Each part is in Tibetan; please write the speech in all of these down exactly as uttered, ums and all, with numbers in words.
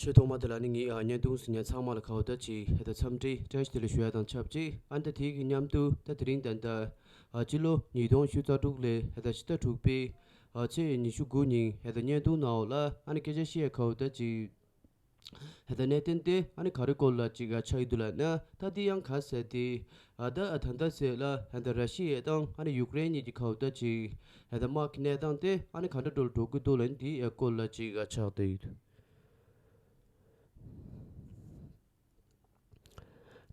ཆོས་ཐོག་མ་དེ་ལ་ནི་ངས་ཨ་བརྙན་ཐུང་གཟིགས་མཁན་ཚང་མ་ལ་ག་བ་ད་ཅིག་ཧེ་ད་འཚམས་འདྲི་བཀྲ་ཤིས་བདེ་ལེགས་ཞུ་ཡ་དང་ཆབས་ཅིག་ཨ་ནི་ད་དེའི་གི་མཉམ་དུ་ད་དེ་རིང་ད་ད་ཨ་སྤྱི་ལོ་ཉིས་སྟོང་ཉི་ཤུ་རྩ་དྲུག་ལོའི་ཧེ་ད་ཕྱི་ཟླ་དྲུག་པའི་ཨ་ཚེས་ཉི་ཤུ་དགུ་ཉིན་ཧེ་ད་བརྙན་ཐུང་ནང་འོག་ལ་ཨ་ནི་སྐད་ཆ་བཤད་ཡ་ག་བ་ད་ཅིག་ཧེ་ད་གནད་དོན་དེ་ཨ་ནི་ག་རེ་སྐོར་ལ་ཅིག་ཨ་ཆགས་ཡི་འདུག་ལབ་ན། ད་དེ་ཡང་ག་ཟེར་དེ་ཨ་ད་ཨ་ད་ལྟ་ཟེར་ལ་ཧེ་ད་ར་ཤི་ཡ་དང་ཨ་ནི་ཡུཀ་རེན་གཉིས་ཀྱི་ག་བ་ད་ཅིག་ཧེ་ད་དམག་གི་གནས་སྟངས་དེ་ཨ་ནི་ག་འདྲ་འགྲོ་འགྲོ་གི་འདུག་ལབ་ན་དེའི་སྐོར་ལ་ཅིག་ཨ་ཆགས་བསྡད་ཡོད།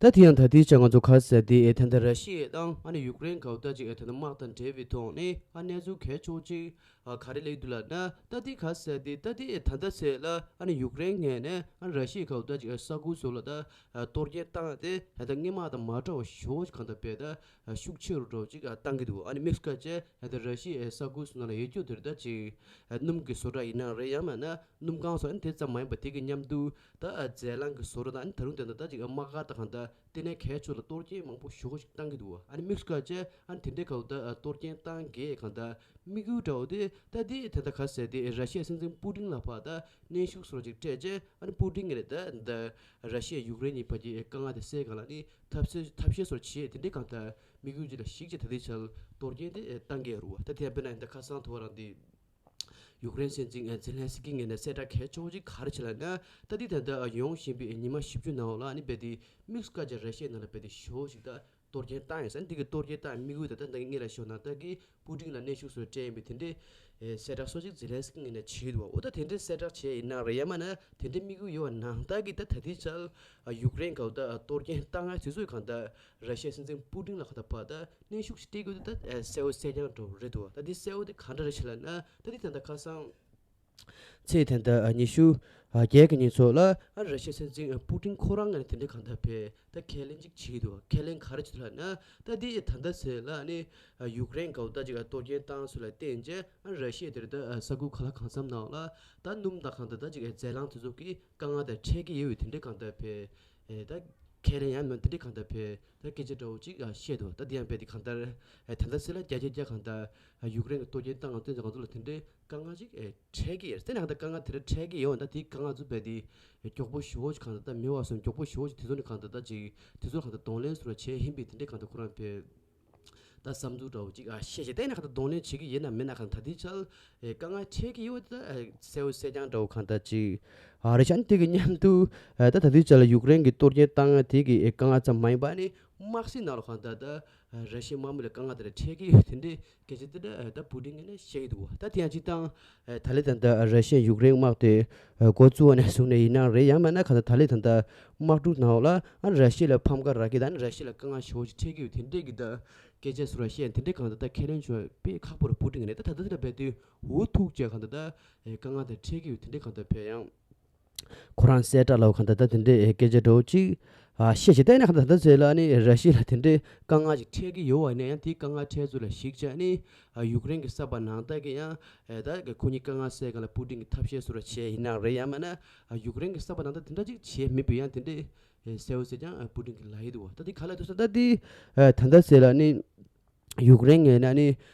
ད་དེ་ཡང་ད་ལྟའི་ཆར་ང་ཚོ་ག་ཟེར་དེ་ཨེ་ད་ལྟ་ར་ཤི་ཡ་དང་ཨ་ནི་ཡུཀ་རེན་ག་བ་ད་ཅིག་ཨེ་ད་ལྟ་དམག་དང་འབྲེལ་བའི་ཐོག་ནས་ཨ་གནས་ཚུལ་གལ་ཆེ་བོ་ཅིག་ཨ་ག་རེ་སླེབས་འདུག་ལབ་ན། ད་དེ་ག་ཟེར་དེ་ད་དེ་ཨེ་ད་ལྟ་ཟེར་ལ་ཨ་ནི་ཡུཀ་རེན་ངོས་ནས་ཨ་ནི་ར་ཤི་ཡ་ག་བ་ད་ཅིག་ཨེ་ས་ཁུལ་སོགས་ལ་ད་ཨ་གཏོར་སྐྱོན་བཏང་དེ་ཨེ་ད་སྔོན་མ་དང་མ་འདྲ་བ་ཞེ་པོ་ཅིག་གང་ལྟར་དཔེ་ད་ཨ་ཤུགས་ཆེ་རུ་འགྲོ་ཅིག་ཨ་བཏང་གི་འདུག་ཨ་ནི་དམིགས་བཀར་བྱས་ཨེ་ད་ར་ཤི་ཡའི་ས་ཁུལ་སོགས་ནང་ལ་ཡོད་རྒྱུ་དེར་ད་ཅིག་ཨ་སྣུམ་གྱི་བཟོ་གྲྭ་ཡིན་ན་རེད། ཡང་མིན་ན་སྣུམ་ཁང་སོགས་ཨ་ནི་དེ་ཙམ་མ་ཡིན་པ་དེ་གི་མཉམ་དུ་ད་ཨ་རྫས་རླངས་ཀྱི་བཟོ་གྲྭ་དང་ཨ་ནི་ད་རུང་དེ་འདྲ་ད་ཅིག་ཨ་དམག་སྒར་དང་གང་ལྟར་ལྟེ་གནས་གལ་ཆེ་ལ་གཏོར་སྐྱོན་མང་པོ་ཞེ་པོ་ཞིག་བཏང་གི་འདུག་ཨ་ནི་དམིགས་བཀར་བྱས་ཨ་ནི་དེ་འདྲའི་སྐབས་ད་ཨ་གཏོར་སྐྱོན་བཏང་གི་གང་ལྟར་དམིགས་ཡུལ་འདྲ་བོ་དེ་ད་དེ་ད་ལྟ་ག་ཟེར་དེ་ར་ཤི་ཡའི་སྲིད་འཛིན་པུ་ཏིན་ལ་ཕར་ད་གནོན་ཤུགས་སོགས་ཅིག་སྤྲད་རྗེས་ཨ་ནི་པུ་ཏིན་གྱིས་ད་ད་ར་ཤི་ཡ་ཡུཀ་རེན་གཉིས་བར་གྱི་དཀའ་ངལ་དེ་སེལ་གང་ལ་ནི་ཐབས་ཤེས་ཐབས་ཤེས་སོགས་བྱས་དེ་འདྲའི་གང་ལྟར་དམིགས་ཡུལ་ཅིག་ལ་གཞིགས་བྱས་ད་ལྟའི་ཆར་གཏོར་སྐྱོན་དེ་བཏང་གི་ཡོད་རེད་བ། ད་དེ་ཡང་དཔེར་ན་ད་ཁ་སང་དུ་བ་རང་དེ། ཡུཀ་རེན་སྲིད་འཛིན་ཛེ་ལན་སི་ཀི་ངོས་ནས་གསལ་བསྒྲགས་གལ་ཆེ་བོ་ཅིག་ག་རེ་བྱས་ལབ་ན། ད་འདི་ད་ལྟ་ཡོང་བཞིན་པའི་ཉི་མ་བཞི་བཅུ་ནང་ལ་ཨ་ནི་རྦད་དེ་དམིགས་བཀར་བྱས་ར་ཤི་ཡའི་ནང་ལ་རྦད་དེ་ཞེ་པོ་ཅིག་ད་གཏོར་སྐྱོན་བཏང་ཡོད་ཟེར། འདི་གི་གཏོར་སྐྱོན་བཏང་དམིགས་ཡུལ་ད་ལྟ་ད་གིན་སྔོན་ལ་ཞུས་ནང་ལྟར་གྱི་པུ་ཏིན་ལ་གནོན་ཤུགས་སོགས་སྤྲད་ཡིན་པའི་དེ་འདྲའི་གསལ་བསྒྲགས་སོགས་ཅིག་ཛེ་ལན་སི་ཀི་ངོས་ནས་བྱས་འདུག་འོ་ད་དེ་འདྲའི་གསལ་བསྒྲགས་བྱས་ཡིན་ན་རེད། ཡང་མིན་ན་དེ་འདྲའི་དམིགས་ཡུལ་ཡོད་པ་ནང་ལྟར་གྱི་ད་ད་ལྟའི་ཆར་ཡུཀ་རེན་ག་བ་ད་གཏོར་སྐྱོན་བཏང་ཡ་དེ་ཚོའི་གང་ལྟར་ར་ཤི་ཡའི་སྲིད་འཛིན་པུ་ཏིན་ལ་ག་ད་བར་ད་གནོན་ཤུགས་ཤིག་སྤྲད་དགོས་དུས་ད་གསལ་བོ་གསལ་རྐྱང་འགྲོ་རེད་འདུག་ད་འདི་གསལ་བོ་དེ་ག་འདྲ་རེད་ཟེར་ལབ་ན། ད་འདི་ད་ལྟ་ཁ་སང་ཚེས་ད་ལྟ་ཉི་ཤུ་བརྒྱད་ཀྱི་ཉིན་ཚོ་ལ་ཨ་ར་ཤི་ཡའི་སྲིད་འཛིན་པུ་ཏིན་ཁོ་རང་ངོས་ནས་དེ་འདྲའི་གང་ལྟར་བས་ད་ཁས་ལེན་ཅིག་བྱས་འདུག་ཁས་ལེན་ག་རེ་བྱས་འདུག་ལབ་ན། ད་འདི་ད་ལྟ་ཟེར་ལ་ནི་ཡུཀ་རེན་ག་བ་ད་ཅིག་གཏོར་སྐྱོན་བཏང་སོང་ལ་བརྟེན་བྱས་ཨ་ར་ཤི་ཡ་དེར་ད་ས་ཁུལ་ག་ལ་གང་འཚམ་ནང་ལ་ད་སྣུམ་དང་གང་ལྟར་ད་ཅིག་རྫས་རླངས་དེ་ཚོ་གི་དཀའ་ངལ་དེ་འཕྲད་ཀྱི་ཡོད་པའི་དེ་འདྲའི་གང་ལྟར་བས། ཨེ་ད་ཁས་ལེན་ཡང་མིན་དེ་འདྲའི་གང་ལྟར་བས་ད་སྐད་ཆ་འདྲ་བོ་ཅིག་ཨ་བཤད་འདུག་ད་དེ་ཡང་རྦད་དེ་གང་ལྟར་ཨེ་ད་ལྟ་སྲིད་ལ་བརྒྱ་ཆ་བརྒྱ་གང་ལྟར་ཨ་ཡུཀ་རེན་གྱི་གཏོར་སྐྱོན་བཏང་ང་བསྟན་ཙང་ང་ཚོ་ལ་དེ་འདྲའི་དཀའ་ངལ་ཅིག་ཨེ་འཕྲད་ཀྱི་ཡོད་རེད། དེ་ནས་གང་ལྟར་དཀའ་ངལ་དེ་འདྲ་འཕྲད་ཀྱི་ཡོད། ད་དེའི་དཀའ་ངལ་ཚོ་རྦད་དེ་ཨེ་མགྱོགས་པོ་ཞེ་པོ་ཅིག་གང་ལྟར་ད་མི་བ་སོང་མགྱོགས་པོ་ཞེ་པོ་ཅིག་དེ་ཚོ་ནས་གང་ལྟར་ད་ཅིག་དེ་ཚོ་གང་ལྟར་གདོང་ལེན་སོགས་ལ་བྱས་ཡིན་པས་དེ་འདྲའི་གང་ལྟར་ཁོ་རང་བས། ད་བསམ་ཚུལ་འདྲ་བོ་ཅིག་ཨ་བཤད་བྱས་བལྟས་ན་གང་ལྟར་གདོང་ལེན་བྱེད་ཀྱི་ཡིན་ནམ་མིན་ན་གང་ལྟར་ད་ལྟའི་ཆར་ཨེ་དཀའ་ངལ་འཕྲད་ཀྱི་ཡོད་ད་ཨེ་གསལ་བོ་གསལ་རྐྱང་འདྲ་བོ་གང་ལྟར་ཅིག་ཨ་རེད་ཤག་དེ་གི་མཉམ་དུ་ཨེ་ད་ད་ལྟའི་ཆར་ལ་ཡུཀ་རེན་གྱི་གཏོར་སྐྱོན་བཏང་ཡ་དེ་གི་ཨེ་དཀའ་ངལ་ཙམ་མ་ཡིན་པ་ནི་དམག་སྲིད་ནང་ལ་གང་ལྟར་ད་ཨེ་ར་ཤི་ཡའི་དམག་མི་ལ་དཀའ་ངལ་དེ་འདྲ་འཕྲད་ཀྱི་ཡོད་དེ་འདྲའི་སྐད་ཆ་དེ་འདྲ་ཨེ་ད་པུ་ཏིན་ངོས་ནས་བཤད་ཀྱི་འདུག་ད་དེ་ཡང་སྤྱིར་བཏང་ཨེ་ད་ལྟའི་ད་ལྟ་ཨེ་ར་ཤི་ཡ་ཡུཀ་རེན་དམག་དེ་ཨེ་འགོ་བཙུགས་པ་ནས་བཟུང་ནས་ཡིན་ན་རེད། ཡང་མིན་ན་གང་ལྟར་ད་ལྟའི་ད་ལྟ་དམག་འཁྲུག་ནང་ལ་ཨ་ར་ཤི་ཡ་ལ་ཕམ་ཁ་རག་གི་ད་ནི་ར་ཤི་ཡ་ལ་དཀའ་ངལ་ཞེ་པོ་ཅིག་འཕྲད་ཀྱི་ཡོད་དེ་འདྲས་ཀྱི་ད་སྐད་ཆ་ཟེར་བ་བཤད་དེ་འདྲས་གང་ལྟར་ད་ཁས་ལེན་བྱུང་བ་དཔེ་ཁག་པོ་རེད། པུ་ཏིན་གྱི་ནས་ད་ད་ལྟ་དེ་འདྲ་བས་དུས་འུ་ཐུག་བྱས་གང་ལྟར་ད་དཀའ་ངལ་དེ་འཕྲད་ཀྱི་ཡོད་དེ་འདྲས་གང་ལྟར་བས་ཡང་ཁོ་རང་གསལ་བསྒྲགས་ལ་གང་ལྟར་ད་དེ་འདྲས་སྐད་ཆ་འདྲ་བོ་ཅིག་ཨ་བཤད་བྱས་ད་ནི་གང་ལྟར་ད་ལྟ་ཟེར་ལ་ནི་ར་ཤི་ཡ་ལ་དེ་འདྲས་དཀའ་ངལ་ཅིག་འཕྲད་ཀྱི་ཡོད་བ་ནས་ཡང་དེའི་དཀའ་ངལ་འཕྲད་ཚུལ་ལ་གཞིགས་བྱས་ནི་ཡུཀ་རེན་གྱི་གསར་པ་ནང་ལྟར་གྱི་ཡང་ད་ཁོ་གཉིས་དཀའ་ངལ་སེལ་གང་ལ་པུ་ཏིན་གྱི་ཐབས་ཤེས་ཟེར་བ་བྱས་ཡིན་ན་རེད། ཡང་མིན་ན་ཡུཀ་རེན་གྱི་གསར་པ་ནང་ལྟར་དེ་འདྲ་ཅིག་བྱས་མེད་པའི་ཡང་དེ་འདྲས། ཨེ་གསལ་བོ་གསལ་རྐྱང་ཨ་པུ་ཏིན་གྱིས་ལབ་ཡི་འདུག་བ། ད་འདི་ག་ལ་འདུག་ཟེར་ན་ད་འདི་ཨ་ད་ལྟ་ཟེར་ལ་ནི་ཡུཀ་རེན་ངོས་ནས་ནི་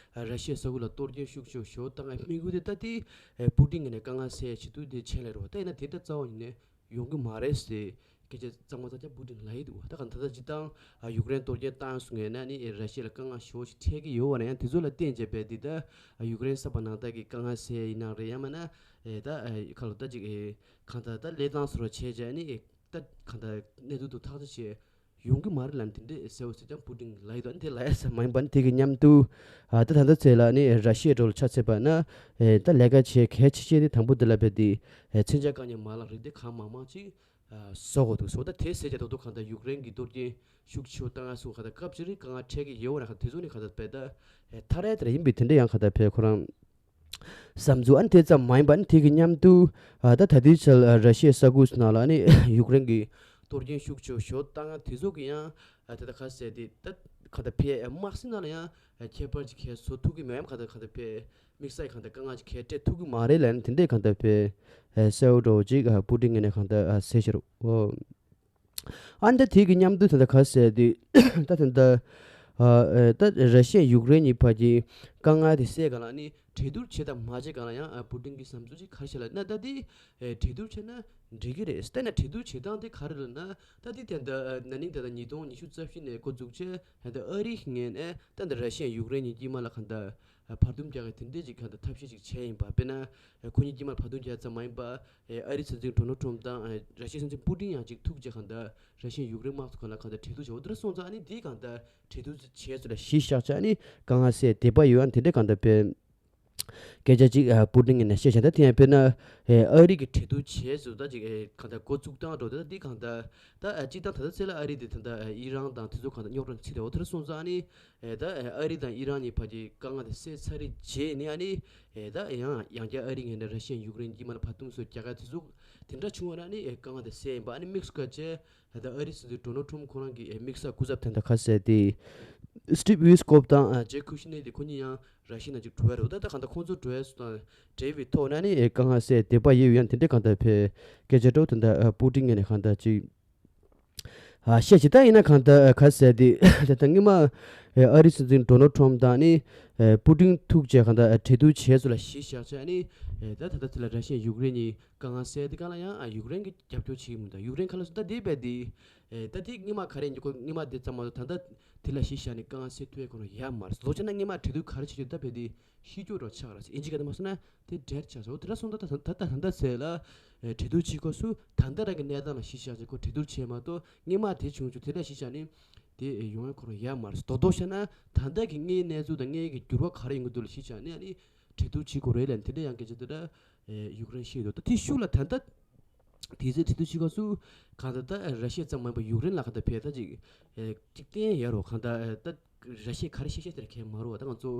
ར་ཤི་ཡའི་ས་ཁུལ་ལ་གཏོར་སྐྱོན་ཤུགས་ཆེ་ཞེ་པོ་བཏང་བའི་དམིགས་ཡུལ་དེ་ད་འདི་ཨ་པུ་ཏིན་ངོས་ནས་དཀའ་ངལ་སེལ་ཡ་ཆེད་དུ་འདི་བྱས་ལ་རེད་བ། ད་ཡིན་ན་དེ་འདྲ་རྩ་བ་ཉིད་ནས་ཡོང་གི་མ་རེད་ཟེར་སྐད་ཆ་གཙང་མ་གཙང་རྐྱང་པུ་ཏིན་ལབ་ཡི་འདུག་བ། ད་ག་ད་ལྟ་སྤྱིར་བཏང་ཨ་ཡུཀ་རེན་གཏོར་སྐྱོན་བཏང་སོང་ངས་ན་ནི་ཨེ་ར་ཤི་ཡ་ལ་དཀའ་ངལ་ཞེ་པོ་ཞིག་འཕྲད་ཀྱི་ཡོད་བ་ན་ཡང་དེ་ཚོ་ལ་བརྟེན་བྱས་པས་འདི་ད་ཨ་ཡུཀ་རེན་གསར་པ་ནང་ལྟར་གྱི་དཀའ་ངལ་སེལ་ཡ་ཡིན་ན་རེད། ཡང་མིན་ན་ཨེ་ད་ཨ་ག་ལ་ད་ཅིག་ཨེ་གང་ལྟར་ད་ལས་སྟངས་སོར་བ་བྱས་བྱས་ནི་ཨེ། ད་གང་ལྟར་གནས་ཚུལ་དུ་ཐག་གཅོད་བྱས་ཡོང་གི་མ་རེད་ལབ་ནས་དེ་འདྲས་གསལ་བོ་གསལ་རྐྱང་པུ་ཏིན་ལབ་ཡོད་དོ། དེ་ལབ་ཡ་ས་མ་ཡིན་པ་ནི་དེ་གི་མཉམ་དུ་ཨ་ད་ད་ལྟ་ཚེ་ལ་ནི་ར་ཤི་ཡའི་འགྲོ་ལ་ཆ་མཚོན་པ་ན་ཨེ་ད་ལས་ཀ་བྱེད་གལ་ཆེ་ཤོས་དེ་དང་པོ་དེ་ལ་བས་དེ་ཨེ་མཚོན་ཆ་བཀག་ཉར་མ་ལག་རིགས་དེ་གང་མང་མང་ཅིག་ཨ་བཟོ་དགོས་འདུག་ཟེར་བ། ད་དེ་ཟེར་བྱས་ད་དུང་གང་ལྟར་ཡུཀ་རེན་གྱི་གཏོར་སྐྱོན་ཤུགས་ཆེ་བོ་བཏང་ཡ་སོགས་གང་ལྟར་སྐབས་ཅིག་རིང་དཀའ་ངལ་འཕྲད་ཀྱི་ཡོད་བ་ན་གང་དེ་ཚོ་ནི་གང་ལྟར་བས་ད་ཨེ་ཐར་ཡ་དེ་ལ་ཡིན་པའི་དེ་འདྲས་ཡང་གང་ལྟར་བས་ཁོ་རང་བསམ་ཚུལ་ཨ་ནི་དེ་ཙམ་མ་ཡིན་པ་ནི་དེ་གི་མཉམ་དུ་ཨ་ད་ད་ལྟའི་ཆར་ཨ་ར་ཤི་ཡའི་ས་ཁུལ་ནང་ལ་ནི་ཡུཀ་རེན་གྱི་གཏོར་སྐྱོན་ཤུགས་ཆེ་ཤོས་བཏང་ཡ་དེ་ཚོ་གི་ཡང་ཨ་ད་ད་ག་ཟེར་དེ་ད་ག་ད་ཕེ་དམག་སྲིད་ནང་ལ་ཡང་ཨ་ཁྱད་པར་ཅིག་གས་བཟོ་ཐུབ་ཀྱི་མེད་ཡམ་ག་ད་ག་ད་ཕེ་དམིགས་བསལ་ག་ད་དཀའ་ངལ་ཅིག་གས་སྤྲད་ཐུབ་ཀྱི་མ་རེད་ལབ་ནི་དེ་འདྲས་ག་ད་ཕེ་ཨ་གསལ་བོ་འདྲ་བོ་ཅིག་ཨ་པུ་ཏིན་ངོས་ནས་ག་ད་ཨ་ཟེར་ཤེར་འོ། ཨ་ནི་ད་དེ་གི་མཉམ་དུ་ད་ལྟ་ག་ཟེར་དུས་ད་ད་ལྟ་ཨ་ཨ་ད་ར་ཤི་ཡ་ཡུཀ་རེན་གཉིས་བར་གྱི་དཀའ་ངལ་དེ་སེལ་ག་ལ་ནི་གྲོས་བསྡུར་བྱེད་དང་མ་བྱེད་ག་ལ་ཡང་ཨ་པུ་ཏིན་གྱི་བསམ་ཚུལ་ཅིག་ག་རེ་བྱས་ལབ་ན། ད་དེ་ཨེ་གྲོས་བསྡུར་བྱས་ན་ འགྲིག་གི་རེད། ད་ན་འབྲེལ་གཏུག་བྱེད་སྟངས་དེ་ག་རེ་རེད་ན། ད་དེ་ད་ལྟ་ན་ནིང་ད་ལྟ་ཉིས་སྟོང་ཉི་ཤུ་རྩ་བཞི་ནས་འགོ་འཛུགས་བྱས། ད་ལྟ་ཨ་རིའི་ངོས་ནས་ད་ལྟ་ར་ཤི་ཡ་ཡུཀ་རེན་གཉིས་དཀྱིལ་མ་ལ་གང་ལྟར་བར་འདུམ་རྒྱག་གི་དེ་འདྲས་ཅིག་གང་ལྟར་ཐབས་ཤེས་ཅིག་བྱས་ཡིན་པ། དཔེར་ན་ཁོ་གཉིས་དཀྱིལ་མར་བར་འདུམ་རྒྱག་ཙམ་མ་ཡིན་པ། ཨ་རིའི་སྲིད་འཛིན་ཌོ་ནལ་ཊམ་དང་ར་ཤི་ཡའི་སྲིད་འཛིན་པུ་ཏིན་ཡང་ཅིག་ཐུག་བྱས་གང་ལྟར་ར་ཤི་ཡ་ཡུཀ་རེན་དམག་འཁྲུག་སྒང་ལ་གང་ལྟར་འབྲེལ་གཏུག་བྱས། འོ་དེ་འདྲ་སོང་ཙང་ཨ་ནི་དེའི་གང་ལྟར་འབྲེལ་གཏུག་བྱས་ཚུལ་ལ་གཞི་བཞག་བྱས་ཨ་ནི་དཀའ་ངལ་སེལ་བསྡད་པ་ཡོད། ཨ་ནི་དེ་འདྲས་གང་ལྟར་དཔེ། སྐད་ཆ་ཅིག་ཨ་པུ་ཏིན་གྱིས་ནས་བཤད་བཞག་ད་དེ་ཡང་དཔེར་ན་ཨ་རི་གི་འབྲེལ་གཏུག་བྱས་ཚུལ་ད་ཅིག་ཨེ་གང་ལྟར་འགོ་བཙུགས་སྟངས་འགྲོ་དེ་ད་འདི་གང་ལྟར་ད་ཨ་སྤྱིར་བཏང་ད་ལྟ་ཚེ་ལ་ཨ་རི་དེ་ད་ལྟ་ཨ་ཨི་རན་དང་དེ་ཚོ་གང་ལྟར་རྙོག་དྲ་ཚིག་དེ་འོ་དེར་སོང་ཙང་ཨ་ནི་ཨེ་ད་ཨ་རི་དང་ཨི་རན་གཉིས་བར་གྱི་དཀའ་ངལ་དེ་སེལ་ཚར་རེ་རྗེས་ནས་ཨ་ནི་ཨེ་ད་ཡང་ཡང་བསྐྱར་ཨ་རི་ངོས་ནས་ར་ཤི་ཡ་ཡུཀ་རེན་དཀྱིལ་མ་ལ་བར་འདུམ་སོགས་རྒྱག་ག་དེ་ཚོ་དེ་འདྲ་བྱུང་བ་ན་ཨ་ནི་ཨེ་དཀའ་ངལ་དེ་སེལ་ཡིན་པ། ཨ་ནི་དམིགས་སུ་བཀར་བྱས་ད་ལྟ་ཨ་རིའི་སྲིད་འཛིན་ཌོ་ནལ་ཊམ་ཁོ་རང་གི་ཨེ་དམིགས་བསལ་སྐུ་ཚབ་དོན་དག་ཁ་གསལ་ཏེ། སི་ཊིབ་ཝི་སི་ཀོབ་དང་ཨ་ཇེ་ཁུ་ཤི་ནེར་དེ་ཁོ་གཉིས་ཡང་ར་ཤི་ཡ་ནང་ཅིག་འགྲོ་ཡ་རེད། ད་ད་གང་ལྟར་ཁོང་ཚོ་འགྲོ་ཡ་སུ་དང་འབྲེལ་བའི་ཐོག་ནས་ནི་ཨེ་དཀའ་ངལ་སེལ་བསྡད་པ་ཡོད། ཡང་དེ་འདྲའི་གང་ལྟར་བའི་སྐད་ཆ་འགྲོ་དེ་འདྲ་ཨ་པུ་ཏིན་ངོས་ནས་གང་ལྟར་ཅིག་ཨ་བཤད་ཅིག་ད་ཡིན་ན་གང་ལྟར་ཨ་ཁ་གསལ་ཏེ་ད་ལྟ་སྔོན་མ་ཨེ་ཨ་རིའི་སྲིད་འཛིན་ཌོ་ནལ་ཊམ་དང་ནི་ཨེ་པུ་ཏིན་ཐུག་བྱས་གང་ལྟར་ཨ་འབྲེལ་གཏུག་བྱས་ཚུལ་ལ་གཞི་བཞག་བྱས་ནི་ཨེ་ད་ད་ལྟ་དེ་ལ་ར་ཤི་ཡ་ཡུཀ་རེན་གཉིས་དཀའ་ངལ་སེལ་དེ་གང་ལ་ཡང་ཨ་ཡུཀ་རེན་གྱིས་རྒྱབ་སྐྱོར་བྱེད་ཀྱི་མི་འདུག་ཡུཀ་རེན་ག་ལ་སོང་ད་དེ་རྦད་དེ་ཨེ་ད་དེ་སྔོན་མ་ག་རེ་ཡིན་ཁོ་སྔོན་མ་དེ་ཙམ་མ་གཏོགས་ད་ལྟ་དེ་ལ་གཞི་བཞག་ནས་དཀའ་ངལ་སེལ་ཐུབ་ཡ་ཁོ་རང་ཡོད་མ་རེད། ལོ་ཆ་ན་སྔོན་མ་འབྲེལ་གཏུག་ག་རེ་བྱེད་ཀྱི་ད་རྦད་དེ་ཤི་སྐྱོ་རོ་ཆགས་རེད། ཨིན་ཇི་ག་དེ་མ་སོང་ན་དེ་འབྲེལ་ཆགས་སོ། དེ་འདྲ་སོང་ད་ད་ད་ད་ད་ཚེ་ལ་ཨེ་འབྲེལ་གཏུག་བྱེད་སྐབས་སུ་ད་ལྟ་རང་གི་གནས་སྟངས་ལ་གཞི་བཞག་ཅིག་ཁོ་འབྲེལ་གཏུག་བྱས་མ་གཏོགས་སྔོན་མ་དེ་བྱུང་བྱུང་དེ་ལ་གཞི་བཞག་ནས་དེ་ཡོང་ཡ་ཁོ་རང་ཡོད་མ་རེད། རྡོག་རྡོག་བཤད་ན་ད་ལྟ་གི་དངོས་ཡོད་གནས་ཚུལ་དང་དངོས་ཡོད་ཀྱི་འགྱུར་བ་ག་རེ་ཡོང་གི་འདུག་ལ་གཞི་བཞག་ནས་ཨ་ནི་འབྲེལ་གཏུག་བྱེད་དགོས་རེད་ལབ་དེ་འདྲ་ཡང་སྐད་ཆ་དེ་འདྲ་ཡུཀ་རེན་བཤད་འདུག་ད་དེ་ཤུགས་ལ་ད་ལྟ་དེ་ཚོའི་འབྲེལ་གཏུག་བྱེད་སྐབས་སུ་གང་ལྟར་ད་ར་ཤི་ཡ་ཙམ་མ་ཡིན་པར་ཡུཀ་རེན་ལ་གང་ལྟར་བས་ད་ཅིག་ཅིག་བསྟན་ཡ་རོ། གང་ལྟར་ད་ར་ཤི་ཡ་ག་རེ་བཤད་བཤད་དེར་ཁྱད་མ་རུ་བ། ད་ང་ཚོ་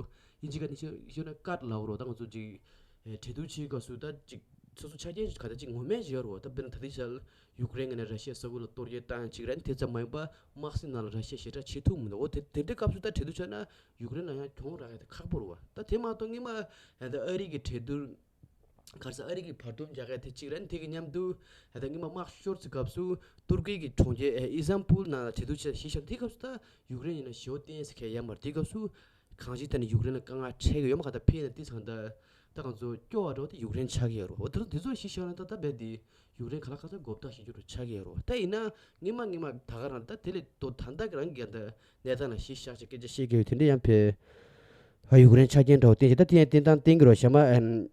ཨིན་ཇི་ག་ནས་ཤོད་ན་ཀཊ་ལབ་རོ། ད་ང་ཚོ་ཅིག་འབྲེལ་གཏུག་བྱེད་སྐབས་སུ་ད་ཅིག་སོ་སོ་ཆ་རྐྱེན་གང་ལྟར་ཅིག་ངོ་མས་བྱེད་ཡ་རོ། ད་དཔེར་ན་ད་ལྟའི་ཆར་ཡུཀ་རེན་གྱི་ནས་ར་ཤི་ཡ་ས་ཁུལ་ལ་གཏོར་སྐྱོན་བཏང་ཡ་ཅིག་རེད། དེ་ཙམ་མ་ཡིན་པར་དམག་སྲིད་ནང་ལ་ར་ཤི་ཡ་ཞེ་དྲག་བྱེད་ཐུབ་མི་འདུག་འོ་དེ་དེ་འདྲའི་སྐབས་སུ་ད་འབྲེལ་གཏུག་བྱས་ན་ཡུཀ་རེན་ལ་ཡང་གྱོང་རག་ཡ་དེ་ཁག་པོ་རེད་བ། ད་དེ་མ་གཏོགས་སྔོན་མ་ད་ཨ་རི་གི་འབྲེལ་གཏུག་ག་རེ་ཟེར་ཨ་རི་གི་བར་འདུམ་རྒྱག་ཡ་དེ་གཅིག་རེད། དེ་གི་མཉམ་དུ་ད་ལྟ་སྔོན་མ་དམག་ཤོར་ཚེ་སྐབས་སུ་ཏུར་ཀི་གི་གྲོང་ཁྱེར་ཨི་སི་ཐན་བུལ་ནང་ལ་འབྲེལ་གཏུག་བྱས་གཞི་བཞག་དེ་སྐབས་སུ་ད་ཡུཀ་རེན་ཡིན་ན་ཞེ་པོ་བརྟེན་ཟེར་མཁན་ཡོད་མ་རེད། དེ་སྐབས་སུ་གང་ཅིའི་ཐད་ནས་ཡུཀ་རེན་ལ་དཀའ་ངལ་འཕྲད་ཀྱི་ཡོད་མ་ག་ད་ཕེབས་ན་དེ་ཚང་ད་ད་ང་ཚོ་སྐྱོ་བ་འགྲོ་དེ་ཡུཀ་རེན་ཆགས་ཀྱི་ཡོད་རེད། འོ་དེ་དེ་ཚོ་གཞི་བཞག་ན་ད་ད་རྦད་དེ་ཡུཀ་རེན་ག་ལ་ག་ཚོད་མགོ་བཏགས་ཤིག་རྒྱུ་རུ་ཆགས་ཀྱི་ཡོད་རེད། ད་ཡིན་ན་སྔོན་མ་སྔོན་མ་ད་ག་རང་ད་དེ་ལས་ད་ད་ལྟ་གི་རང་གི་ད་གནས་སྟངས་ལ་གཞི་བཞག་ཅིག་སྐད་ཆ་བཤད་ཀྱི་ཡོད། དེ་འདྲ་ཡང་ཕེབས་ཡུཀ་རེན་ཆགས་རྐྱེན་འདྲ་བོ་བསྟན་ཅིག་ད་དེ་ཡང་བསྟན་སྟངས་བསྟན་གྱི་རོ་ཞྭ་མ།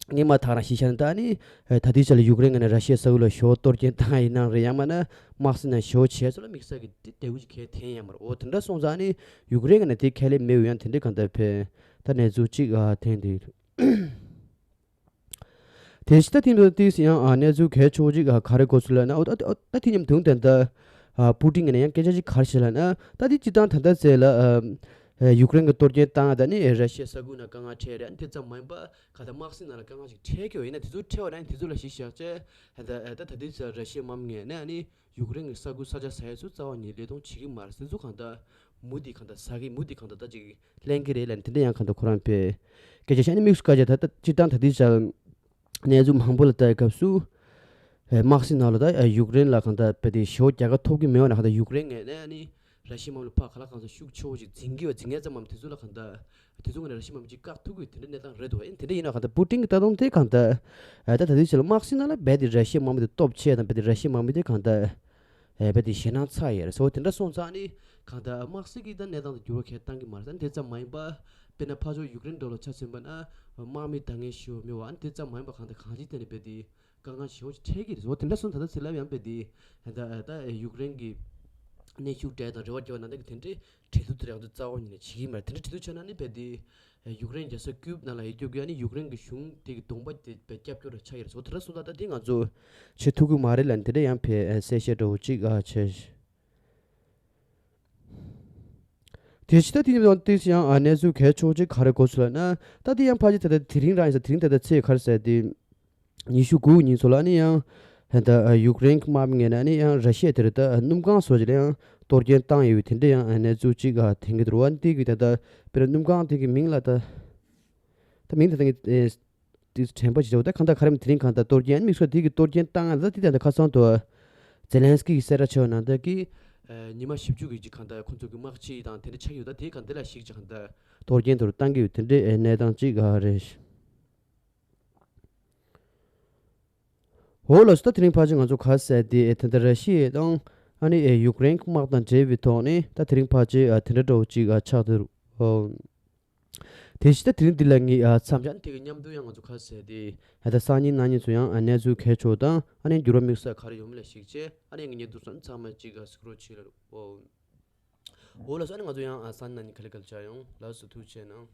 སྔོན་མ་ད་ག་རང་གཞི་བཞག་ན་ད་ནི་ད་ལྟའི་ཆ་ལ་ཡུཀ་རེན་གྱི་ནས་ར་ཤི་ཡའི་ས་ཁུལ་ལ་ཞེ་པོ་གཏོར་སྐྱོན་བཏང་ཡིན་ནའང་རེད། ཡང་མིན་ན་དམག་སྲིད་ནང་ཞེ་པོ་བྱས་ཚོ་ལ་དམིགས་བསལ་གྱི་དེ་འབྲས་བུ་ཅིག་གལ་ཐེན་ཡོད་མ་རེད། འོ་དེ་འདྲ་སོང་ཙང་ནི་ཡུཀ་རེན་གྱི་ནས་དེ་ཁས་ལེན་མེད་པ་ཡང་དེ་འདྲའི་གང་ལྟར་ཕེབས་ད་གནས་ཚུལ་གཅིག་ཨ་ཐེན་དེ། དེ་ཕྱི་ད་ཐེངས་འདི་ཡང་ཨ་གནས་ཚུལ་གལ་ཆེ་བོ་གཅིག་ཨ་ག་རེ་གོ་སོང་ལབ་ན། འོ་ད་ད་ད་དེ་མཉམ་དུ་ད་ལྟ་ཨ་པུ་ཏིན་གྱི་ནས་ཡང་སྐད་ཆ་ཅིག་ག་རེ་བཤད་ལབ་ན། ད་དེ་སྤྱིར་བཏང་ད་ལྟ་ཚེ་ལ་ཨ་ཡུཀ་རེན་གྱི་གཏོར་སྐྱོན་བཏང་ད་ནི་ར་ཤི་ཡ་ས་ཁུལ་ནང་དཀའ་ངལ་འཕྲད་རེད། ཨ་ནི་དེ་ཙམ་མ་ཡིན་པ་ག་ད་དམག་སྲིད་ནང་ལ་དཀའ་ངལ་ཅིག་འཕྲད་ཀྱི་ཡོད། ཡིན་ན་དེ་ཚོ་འཕྲད་པ་ན་ནི་དེ་ཚོ་ལ་གཞི་བཞག་བྱས་ད་ད་ད་དེ་ཚོ་ར་ཤི་ཡ་དམག་མི་ངོས་ནས་ཨ་ནི་ཡུཀ་རེན་གྱི་ས་ཁུལ་ས་ཆ་ཟ་ཡ་ཚོ་རྩ་བ་ཉིད་ལས་དོན་བྱེད་ཀྱི་མ་རེད། དེ་ཚོ་གང་ལྟར་མུ་མཐུད་གང་ལྟར་ཟ་གི་མུ་མཐུད་གང་ལྟར་ད་ཅིག་ལེན་གྱི་རེད་ལབ་ནས་དེ་འདྲ་ཡང་གང་ལྟར་ཁོ་རང་ཕེབས་སྐད་ཆ་བཤད་ནས་དམིགས་སུ་བཀར་བྱས་ད་ལྟ་སྤྱིར་བཏང་ད་ལྟའི་ཆར་གནས་ཚུལ་མང་པོ་ལ་ལྟ་བའི་སྐབས་སུ་དམག་སྲིད་ནང་ལ་ད་ཡུཀ་རེན་ལ་གང་ལྟར་རྦད་དེ་ཞེ་པོ་རྒྱལ་ཁ་ཐོབ་ཀྱི་མེད་པ་ན་གང་ལྟར་ཡུཀ་རེན་ངོས་ནས་ནི་ར་ཤི་ཡའི་དམག་མི་ཕར་ག་ལ་གང་འཚམ་ཤུགས་ཆེ་བོ་ཅིག་འཛིང་གི་ཡོད། འཛིང་མཁན་ཙམ་མམ་དེ་ཚོ་ལ་གང་ལྟར་དེ་ཚོ་ངོས་ནས་ར་ཤི་ཡའི་དམག་མི་ཅིག་བཀག་ཐུབ་ཀྱི་དེ་འདྲ་གནས་སྟངས་རེད་འདུག་ཨེ་དེ་འདྲ་ཡིན་ན་གང་ལྟར་པུ་ཏིན་གྱི་ལྟ་སྟངས་དེ་གང་ལྟར་ཨེ་ད་ད་དུས་ཚོད་ལ་དམག་སྲིད་ནང་ལ་རྦད་དེ་ར་ཤི་ཡའི་དམག་མི་དེ་སྟོབས་ཆེ་དང་རྦད་དེ་ར་ཤི་ཡའི་དམག་མི་དེ་གང་ལྟར་ཨེ་རྦད་དེ་ཞེད་སྣང་ཚ་ཡོད་རེད་ཟེར་བ་དེ་འདྲ་སོང་ཙང་ནི་གང་ལྟར་དམག་སྲིད་ཀྱི་ད་གནས་སྟངས་དེ་འགྱུར་བ་གང་ཡང་བཏང་གི་མ་རེད། ཨ་ནི་དེ་ཙམ་མ་ཡིན་པ་དཔེར་ན་ཕར་ཕྱོགས་ཡུཀ་རེན་འགྲོ་ལ་ཆ་མཚོན་པ་ན་དམག་མི་འདང་ངེས་ཞེ་པོ་མེད་པ། ཨ་ནི་དེ་ཙམ་མ་ཡིན་པ་གང་ལྟར་གང་ཅིའི་ཐད་ནས་རྦད་དེ་དཀའ་ངལ་ཞེ་པོ་ཅིག་འཕྲད་ཀྱི་རེད་ཟེར་བ་དེ་འདྲ་སོང་། ད་ལྟ་ཚེ་ལབ་ཡང་རྦད་དེ་ད་ད་ཡུཀ་རེན་གྱི་གནོན་ཤུགས་སྤྲད་དང་རེ་བ་རྒྱག་པ་ནང་ལྟར་གྱི་དེ་འདྲའི་གྲོས་བསྡུར་དེ་རང་ཚོ་རྩ་བ་ཉིད་ནས་བྱེད་ཀྱི་མ་རེད། དེ་འདྲའི་གྲོས་བསྡུར་བྱས་ན་ནི་རྦད་དེ་ཡུཀ་རེན་རྒྱལ་ས་ཀིབ་ནང་ལ་ཡོད་རྒྱུ་གི་ཨ་ནི་ཡུཀ་རེན་གྱི་གཞུང་དེ་གི་གདོང་པ་དེ་རྦད་སྐྱབས་བཅོལ་ར་ཆགས་ཀྱི་རེད་ཟེར་བ་དེ་འདྲ་སོང་། ད་ལྟ་དེ་ང་ཚོ་བྱེད་ཐུབ་ཀྱི་མ་རེད་ལབ་ནས་དེ་འདྲ་ཡང་ཕེབས་གསལ་བཤད་འདྲ་བོ་ཅིག་ཨ་བྱས། དེ་ཕྱི་ད་དེ་ཡང་ཏིས་ཡང་ཨ་གནས་ཚུལ་གལ་ཆེ་བོ་ཅིག་ག་རེ་གོ་སོང་ལབ་ན། ད་དེ་ཡང་ཕལ་ཆེར་ད་ལྟ་དེ་རིང་རང་ཡིན་ས་དེ་རིང་ད་ལྟ་ཚེས་ག་རེ་ཟེར་དེ། ཉི་ཤུ་དགུ་ཉིན་ཚོ་ལ་ནི་ཡང་ད་ཡུཀ་རེན་གྱི་དམག་མི་ངོས་ནས་ནི་ཡང་ར་ཤི་ཡ་དེར་ད་སྣུམ་ཁང་སོགས་ཀྱི་ལ་ཡང་གཏོར་སྐྱོན་བཏང་ཡོད་པའི་དེ་འདྲ་ཡང་གནས་ཚུལ་ཅིག་ཐོན་གྱི་འདུག་བ། འདི་གི་ད་ལྟ་དཔེར་ན་སྣུམ་ཁང་དེ་གི་མིང་ལ་ད་ད་མིང་ད་ལྟ་ངས་དེ་དྲན་པ་ཞིག་བྱས་པ་ད་གང་ལྟར་ག་རེ་མིན་དེ་རིང་གང་ལྟར་གཏོར་སྐྱོན་དམིགས་སུ་དེ་གི་གཏོར་སྐྱོན་བཏང་ཡང་ད་དེ་ད་ལྟ་ཁ་སང་དུ་ཛེ་ལན་སི་ཀི་གི་གསལ་བསྒྲགས་བྱས་པ་ནང་ལྟར་གི་ཉི་མ་བཞི་བཅུ་གི་ཅིག་གང་ལྟར་ཁོང་ཚོ་གི་དམག་སྤྱི་དང་དེ་འདྲ་ཆགས་ཡོད། ད་དེ་གང་དེ་ལ་གཞིགས་ཀྱང་གང་ལྟར་གཏོར་སྐྱོན་དུ་བཏང་གི་ཡོད་དེ་འདྲའི་གནས་སྟངས་ཅིག་རེད། འོ་ལགས་སོ། ད་དེ་རིང་ཕལ་ཆེར་ང་ཚོ་ག་རེ་ཟེར་དེ་ཨེ་ད་ལྟ་ར་ཤི་ཡ་དང་ཨ་ནི་ཨེ་ཡུཀ་རེན་དམག་དང་འབྲེལ་བའི་ཐོག་ནས་ད་དེ་རིང་ཕལ་ཆེར་ཨ་དེ་འདྲ་འདྲ་བོ་ཅིག་ཨ་ཆགས་བསྡད་རེད། འོ། དེ་བཞིན་ད་དེ་རིང་འདི་ལ་ངས་ཨ་མཚམས་སྦྱར་དེ་གི་མཉམ་དུ་ཡང་ང་ཚོ་ག་རེ་ཟེར་དེ་ཨ་ད་སང་ཉིན་གནངས་ཉིན་ཚོ་ཡང་ཨ་གནས་ཚུལ་གལ་ཆེ་བ་དང་ཨ་ནི་འགྱུར་བ་དམིགས་བསལ་ག་རེ་ཡོང་མིན་ལ་གཞིགས་བྱས་ཨ་ནི་ངས་ཉེ་དུ་སོང་ཚང་མ་ཅིག་ཨ་གཟིགས་རོགས་བྱེད་ལ། འོ། འོ་ལགས་སོ། ཨ་ནི་ང་ཚོ་ཡང་ཨ་སང་ཉིན་གནངས་ཉིན་ག་ལེ་ག་ལེ་བྱ་ཡོང་། ལགས་སོ། ཐུགས་རྗེ་གནང་།